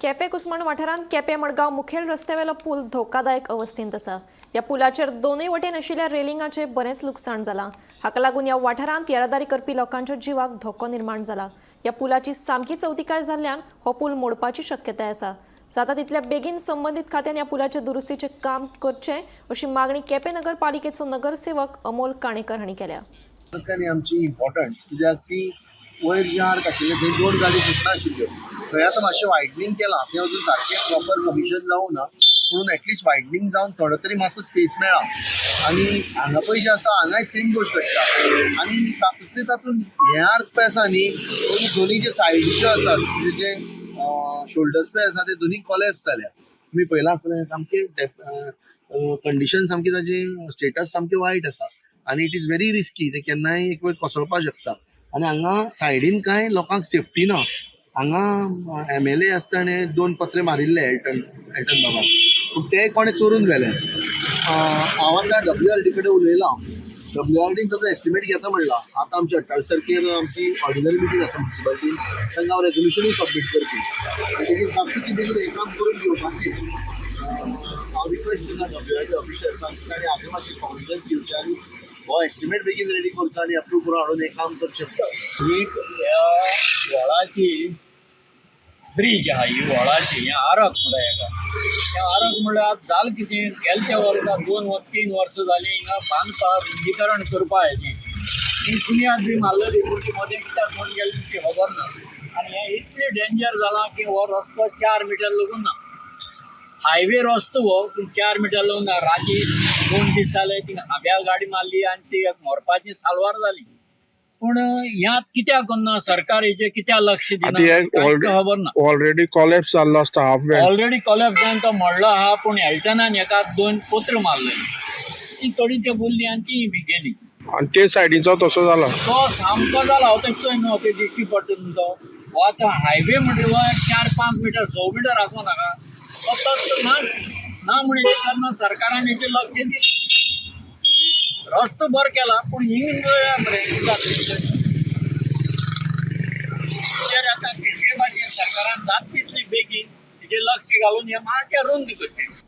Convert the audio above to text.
केपें कुसमण वाठारांत केपें मडगांव मुखेल रस्त्यावेलो पूल धोकादायक अवस्थेंत आसा. ह्या पुलाचेर दोनूय वटेन आशिल्ल्या रेलिंगाचें बरेंच लुकसाण जालां. हाका लागून ह्या वाठारांत येरादारी करपी लोकांच्या जिवाक धोको निर्माण जाला. ह्या पुलाची सामकी चवतिकाय जाल्ल्यान हो पूल मोडपाची शक्यताय आसा. जाता तितल्या बेगीन संबंदीत खात्यान ह्या पुलाचे दुरुस्तीचें काम करचें अशी मागणी केपें नगरपालिकेचो नगरसेवक अमोल काणेकर हांणी केल्या. आनी आमची इम्पॉर्टंट कित्याक ती वयर जे आर्क आशिल्ले थंय दोन गाडी सुटनाशिल्ल्यो. थंय आतां मातशें वायडनींग केलां, तें अजून सारकें प्रॉपर कमिशन जावं ना, पूण एटलिस्ट वायडनींग जावन थोडो तरी मातसो स्पेस मेळ्ळा. आनी हांगा पळय जें आसा हांगाय सेम गोश्ट घडटा. आनी तातूंतले तातूंत हें आर्क पळय आसा न्ही, दोनूय जे सायडीच्यो आसात, म्हणजे जे शोल्डर्स पळय आसा ते दोनूय कॉलेप्स जाल्या. तुमी पळयलां आसतलें, सामकें कंडिशन सामकी ताजी स्टेटस सामकी वायट आसा आनी it is very risky. ते केन्नाय एक वेळ कोसळपाक शकता. आनी हांगा सायडीन कांय लोकांक सेफ्टी ना. हांगा एमएलए आसतना ताणें दोन पत्रे मारिल्ले एल्टन एल्टन बाबान, पूण ते कोणें चोरून व्हेले. हांव आतां डब्ल्यू आर डी कडेन उलयलां. डब्ल्यू आर डीन ताचो एस्टिमेट घेता म्हणला. आतां आमची 28 तारखेर आमची ऑर्डिनरी मिटींग आसा म्युनिसिपालिटीन, तांकां हांव रेजोल्युशनूय सबमीट करपी आनी बेगीन तातूंत बेगीन हें काम करून घेवपाचें हांव रिक्वेस्ट करता डब्ल्यू आर डी ऑफिशर्सांक. तांणी हाजेर मातशी कॉग्निजन्स घेवचें आनी हो एस्टिमेट बेगीन रेडी करचो आनी अप्रूव करून हाडून हें काम करचें. एक ह्या व्हळाची ब्रीज आहा, ही व्हळाची हें आरक म्हणटा हेका. हें आरक म्हणल्यार आतां जालें कितें, गेलच्या वर्सा 2 वा 3 वर्सां जालीं हिंगा बांदपाक रुंदीकरण करपा हेजें ही बुन्याद बी मारलेली, पूण ती मदें कित्याक म्हूण गेली ती खबर ना. आनी हें इतलें डेंजर जालां की हो रस्तो 4 मिटर लागून ना. हायवे रस्तो हो, पूण 4 मिटर लागून ना. राती 2 दीस जाले थिंगा खांब्याक गाडी मारली आनी ती मरपाची साल्वार जाली. पूण ह्यात कित्याक करना सरकार, हेजेर कित्याक लक्ष आतां दिना हे कांयच खबर ना. ऑलरेडी कॉलेप्स जाल्लो आसता हाफ वेळ. ऑलरेडी कॉलेप्स जावन तो मोडलो आहा, पूण एल्टनान हेका दोन पत्र मारले, ती थोडी ते बोल्ली आनी ती बी गेली. आनी ते सायडीचो तसो जाला. तो सामको जाला, हो तेचो न्हू ते दिश्टी पडटा न्हू तो. हो आतां हायवे म्हणटा हो 4-5 मिटर 6 मिटर आसूं नाका, तो तस ना ना. म्हणून तेन्ना सरकारान हेचेर लक्ष दिलें, रस्तो बरो केला, पूण हिंग मरे आतां कशे भाशेन सरकारान जाता तितले बेगीन हेजेर लक्ष घालून हें मातशें रुंद करचें.